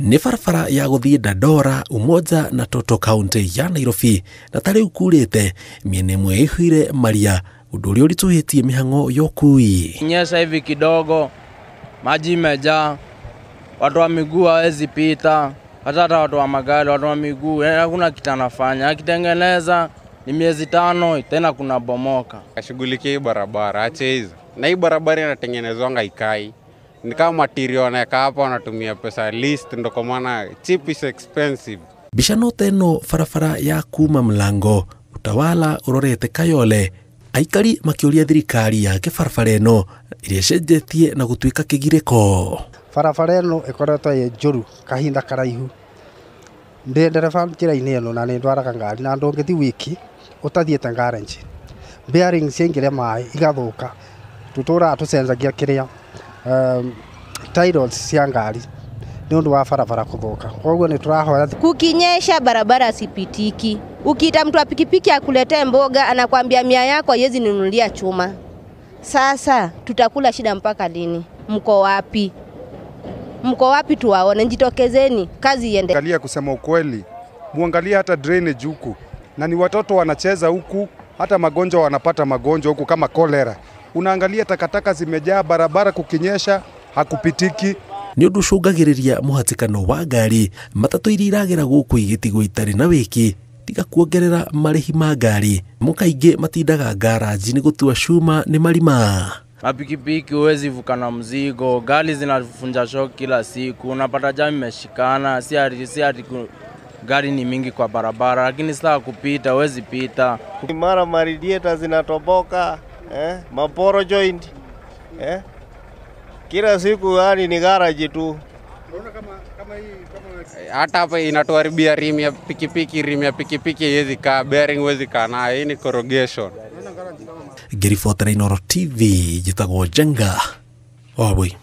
Nĩ barabara ya gũthiĩ Dandora, Umoja na Toto kaunti ya Nairobi, na ta rĩu kurĩte mĩena ĩmwe ĩihũire maria, ũndũ ũrĩa ũritũhĩtie mĩhang'o ya ũkui. Nyesha hivi kidogo, maji imejaa, watu wa miguu hawezi pita, hata watu wa magari, watu wa miguu, hakuna kitu anafanya. Akitengeneza ni miezi 5 tena kuna bomoka. Ashughulikie hii barabara, ache hizo. Na hii barabara inatengenezwanga ikai. Ni kama material wanaweka hapa, wanatumia pesa list, ndo kwa maana cheap is expensive. Mbica no teno barabara ya kuma mlango Utawala urorete Kayole, aikari makĩũria thirikari yake barabara ĩno ĩrĩa ĩcenjetie na gũtuĩka kĩgirĩko. Barabara ĩno ĩkoretwo ĩ njũru kahinda karaihu. Ndĩ ndereba njĩra-inĩ ĩno na nĩ ndwaraga ngari na ndũngĩthiĩ wiki ũtathiĩte garage. Bearing ciaingĩra maĩ igathũka, tũtũraga tũcenjagia kĩrĩa tie rods cia ngari nĩ ũndũ wa barabara kũthũka. Koguo nĩ tũrahoya. Kukinyesha barabara sipitiki. Ukiita mtu wa pikipiki akuletee mboga anakuambia mia yako haiwezi ninunulia chuma. Sasa tutakula shida mpaka lini? Mko wapi? Mko wapi tuwaone? Jitokezeni, kazi iende. Angalia, kusema ukweli, muangalie hata drainage huku. Na ni watoto wanacheza huku, hata magonjwa wanapata magonjwa huku kama kolera. Unaangalia takataka zimejaa barabara, kukinyesha hakupitiki. Nĩ ũndũ ũcũngagĩrĩria mũhatĩkano wa ngari, matatũ iria iragera gũkũ igĩtigwo itarĩ na wĩki, tiga kuongerera marĩhi ma ngari. Mũkaingĩ matindaga ngaraji nĩ gũtua cuma nĩ marima. Mapikipiki huwezi vuka na mzigo, gari zinafunja shock kila siku, unapata jam imeshikana, si ati gari ni mingi kwa barabara, lakini saa kupita huwezi pita. Mara maridieta zinatoboka, maporo joint, Kila siku yani ni garage tu. Hata hapa inatuharibia rimu ya pikipiki, rimu ya pikipiki haiwezi kaa, bearing huwezi kaa nayo, hii ni corrugation. Ngĩribotera Inooro TV, njĩtagwo Njenga Wabui.